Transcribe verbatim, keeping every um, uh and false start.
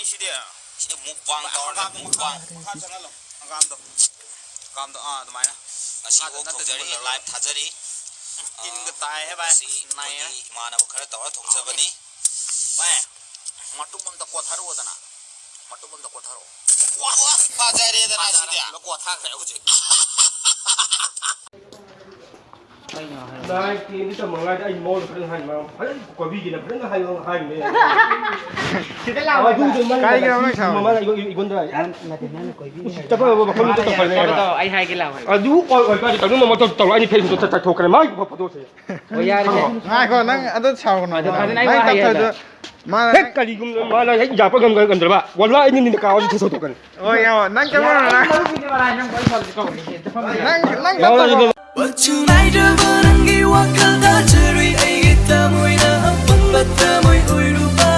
ꯁꯤꯗꯤ꯫ ꯁꯤꯗꯤ mukbang ꯇꯧꯔꯅꯤ, mukbang. ꯃꯈꯥ ꯆꯪꯍꯜꯂꯣ, ꯍꯪꯒꯥꯝꯗꯣ꯫ ꯍꯪꯒꯥꯝꯗꯣ, ꯑꯥ, ꯑꯗꯨꯃꯥꯏꯅ꯫ ꯉꯁꯤ ꯃꯈꯥꯗ ꯑꯣꯛ ꯅꯠꯇ꯭ꯔꯗꯤ ꯊꯣꯡꯖꯔꯤ, ꯃꯨꯜꯂꯔꯣꯏ꯫ Live ꯊꯥꯖꯔꯤ꯫ ꯇꯤꯟꯒ ꯇꯥꯏꯍꯦ ꯚꯥꯏ, ꯉꯁꯤ ꯅꯥꯏꯍꯦ꯫ ꯑꯩꯈꯣꯏꯒꯤ ꯏꯃꯥꯟꯅꯕ ꯈꯔ ꯇꯧꯔ ꯊꯣꯡꯖꯕꯅꯤ꯫ ꯚꯥꯏ, ꯃꯇꯨꯝ ꯑꯝꯇ ꯀꯣꯠꯊꯔꯛꯑꯣꯗꯅ꯫ ꯃꯇꯨꯝ ꯑꯝꯇ ꯀꯣꯠꯊꯔꯛꯑꯣ꯫ ꯋꯥ, ꯋꯥ, ꯐꯖꯔꯦꯗꯅ ꯁꯤꯗꯤ꯫ ꯂꯣꯏ ꯀꯣꯠꯊꯈ꯭ꯔꯦ ꯍꯧꯖꯤꯛ꯫ Nine ten ꯗꯤ ꯇꯝꯃꯉꯥꯏꯗ ꯑꯩ ꯃꯉꯣꯟꯗ ꯐꯖꯅ ꯍꯥꯏ, ꯃꯥ ꯐꯖꯅ ꯀꯣꯏꯕꯤꯒꯦꯅ ꯐꯖꯅ ꯍꯥꯏ, ꯍꯥꯏꯕꯅꯦ꯫ ꯁꯤꯗ ꯂꯥꯛꯑꯣ꯫ ꯑꯗꯨꯗꯤ ꯃꯥꯅ ꯀꯥꯏꯒꯤꯅꯣ ꯅꯪ ꯁꯥꯎꯔꯤꯗꯣ? ꯃꯃꯥꯅ ꯑꯩꯉꯣꯟ-, ꯑꯩꯉꯣꯟꯗ ꯅꯪ ꯅꯠꯇꯦ, ꯅꯪꯅ ꯀꯣꯏꯕꯤꯒꯦ ꯍꯥꯏꯕ꯫ ꯆꯠꯄ ꯌꯥꯕ ꯃꯐꯝꯗꯨꯗ ꯇꯧꯁꯜꯂꯦ ꯍꯥꯏꯕ꯫ ꯇꯧ, ꯑꯩ ꯍꯥꯏꯒꯦ ꯂꯥꯛꯑꯣ ꯍꯥꯏꯕ꯫ ꯑꯗꯨ ꯑꯣꯏ-, ꯑꯣꯏꯇꯥꯔꯗꯤ ꯀꯩꯅꯣ ꯃꯃꯥ ꯇꯧ-, ꯇꯧꯔ ꯑꯩꯅ Facebook ꯇ ꯆꯠ-, ꯆꯠꯊꯣꯛꯈ꯭ꯔꯦ꯫ ꯃꯥꯒꯤ ꯐꯣꯇꯣꯁꯦ꯫ ꯑꯣ, ꯌꯥꯔꯦ꯫ ꯈꯪꯉꯣ꯫ ꯉꯥꯏꯈꯣ, ꯅꯪ ꯑꯗꯨ ꯁꯥꯎꯒꯅꯣ꯫ ꯑꯗꯨ ꯐꯖꯅ ꯑꯩ ꯅꯪ ꯋꯥ ꯍꯥꯏꯒꯦ ꯇꯞꯊꯣꯏꯗꯣ ꯍꯥꯏꯕ꯫ ꯃꯥꯅ ꯍꯦꯛ ꯀꯔꯤꯒꯨꯝꯕ ꯃꯥꯅ ꯍꯦꯛ ꯌꯥꯔꯛꯄ ꯉꯝ-, ꯉꯝꯗ꯭ꯔꯕ, ꯋꯥꯂꯥ ꯑꯩ ꯅꯪ ꯅꯤꯡꯗ ꯀꯥꯎꯔꯗꯤ ꯊꯣꯛꯇꯣꯛꯀꯅꯤ꯫ ꯍꯣꯏ, ꯌꯥꯔꯦ, ꯅꯪ ꯀꯩꯝ ꯋꯥꯔꯨꯅꯨ, ꯅꯪ꯫ ꯃꯔꯨꯞꯀꯤꯗꯤ ꯃꯔꯥꯏ, ꯅꯪ ꯀꯣꯏ ꯐꯕꯗꯤ ꯀꯧꯅꯤ, ꯁꯤ ꯆꯠꯐꯝ ꯂꯩꯇꯦ꯫ ꯅꯪ, ꯅꯪ ꯌꯥꯔꯦ, ꯇꯞꯊꯣꯏꯗꯣ꯫ ꯌꯥꯔꯦ꯫ ꯃꯆꯨ ꯅꯥꯏꯗ꯭ꯔꯕ ꯅꯪꯒꯤ ꯋꯥꯈꯜ ꯊꯥꯖꯔꯨꯏ, ꯑꯩꯒꯤ ꯊꯃꯣꯏꯅ ꯑꯄꯪꯕ ꯊꯃꯣꯏ ꯑꯣꯏꯔꯨꯕ꯫